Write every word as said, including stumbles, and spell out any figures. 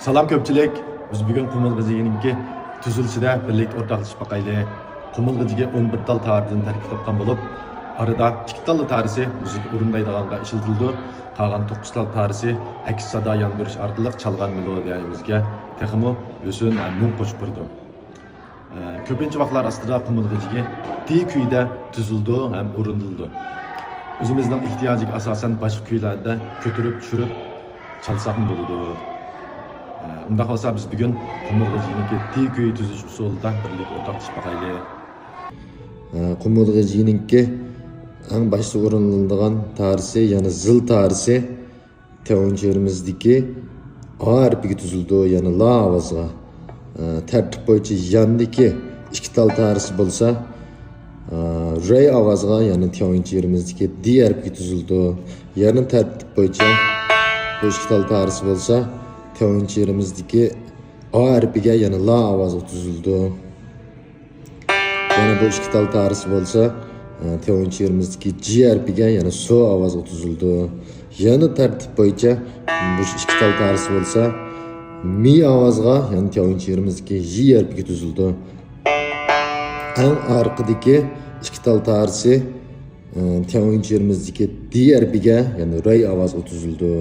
سالام كۆپچىلىك، بىز بۈگۈن قۇمۇلغا جىگىنىڭكى تۈزۈلۈشىدە بىرلىكتە ئورتاقلىشىپ باقايلى. قۇمۇلغا جىگى ئون بىر تال تارىدىن تەركىب تاپقان بولۇپ، ئارىدا ئىككى تاللا تارىسى مۇزىكا ئورۇندايدىغانغا ئىشلىتىلىدۇ. قالغان توققۇز تال تارىسى ئەكس سادا ياندۇرۇش ئارقىلىق چالغان مېلودىيەمىزگە تېخىمۇ ھۆسن ھەم مۇڭ قوشۇپ بېرىدۇ. ئە، كۆپىنچە ۋاقىتلار ئاستىدا قۇمۇلغا جىگى دى كۈيىدە تۈزۈلىدۇ ھەم ئورۇندىلىدۇ. ئۆزىمىزنىڭ ئېھتىياجىغا ئاساسەن باشقا كۈيلەردە كۆتۈرۈپ، چۈشۈرۈپ چالساقمۇ بولىدۇ. ئە، ئۇنداق بولسا بىز بۈگۈن قۇمۇلغا جىگىنىڭكى دى كۈيى تۈزۈش ئۇسۇلىدا بىرلىكتە ئورتاقلىشىپ باقايلى. ئە، قۇمۇلغا جىگىنىڭكى ئەڭ باشتا ئورۇندىلىدىغان تارىسى، يەنى زىل تارىسى. تياۋنچيېرىمىزدىكى ئا ھەرپىگە تۈزۈلىدۇ، يەنى لا ئاۋازغا. ئە، تەرتىپ بويىچە ياندىكى ئىككى تال تارىسى بولسا، ئە، رەي ئاۋازغا، يەنى تياۋنچيېرىمىزدىكى دى ھەرپىگە تۈزۈلىدۇ. يەنە تەرتىپ بويىچە بۇ ئىككى تال تارىسى بولسا، تياۋنچيېرىمىزدىكى ئا ھەرپىگە، يەنى لا ئاۋازغا تۈزۈلىدۇ. يەنە بۇ ئىككى تال تارىسى بولسا، ئە، تياۋنچيېرىمىزدىكى جى ھەرپىگە، يەنى سو ئاۋازغا تۈزۈلىدۇ. يەنە تەرتىپ بويىچە بۇ ئىككى تال تارىسى بولسا، مى ئاۋازغا، يەنى تياۋنچيېرىمىزدىكى يى ھەرپىگە تۈزۈلىدۇ. ئەڭ ئارقىدىكى ئىككى تال تارىسى، ئە، تياۋنچيېرىمىزدىكى دى ھەرپىگە، يەنى رەي ئاۋازغا تۈزۈلىدۇ.